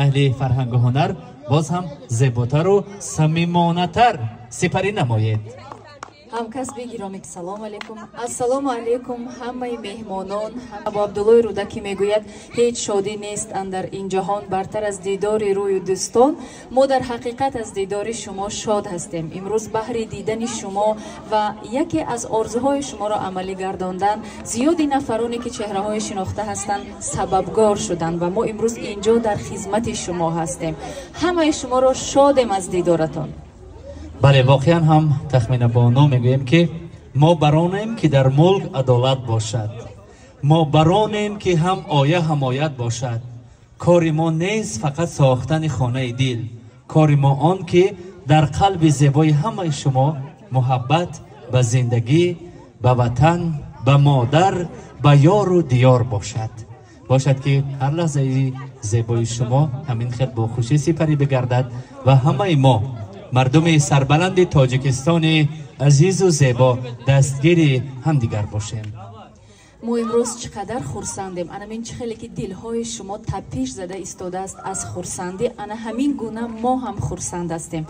Аҳли фарҳангу ҳунар боз ҳам зеботару самимонатар сипарӣ намоед. Ҳамкасби гиромӣ, салому алейкум. Ассалому алейкум ҳамаи меҳмонон. Абу Абдуллои Рӯдакӣ мегӯяд: ҳеҷ шодӣ нест андар ин ҷаҳон бартар аз дидори рӯю дӯстон. Мо дар ҳақиқат аз дидори шумо шод ҳастем. Имрӯз баҳри дидани шумо ва яке аз орзуҳои шуморо амалӣ гардондан зиёди нафароне ки чеҳраҳои шинохта ҳастанд сабабгор шуданд ва мо имрӯз инҷо дар хизмати шумо ҳастем. Ҳамаи шуморо шодем аз дидоратон. Бале, воқеан ҳам, Тахмина бону, мегӯем ки мо баронем ки дар мулк адолат бошад, мо баронем ки ҳам оя ҳамоят бошад. Кори мо нест фақат сохтани хонаи дил, кори мо он ки дар қалби зебои ҳамаи шумо муҳаббат ба зиндагӣ, ба ватан, ба модар, ба ёру диёр бошад. Бошад ки ҳар лаҳзаи зебои шумо ҳамин хел бо хушӣ сипарӣ бигардад ва ҳамаи мо мардуми сарбаланди Тоҷикистони азизу зебо дастгири ҳамдигар бошем. Мо имрӯз чӣ қадар хурсандем. Анамин чӣ хеле ки дилҳои шумо тапиш зада истодааст аз хурсандӣ, ана ҳамин гуна мо ҳам хурсанд ҳастем.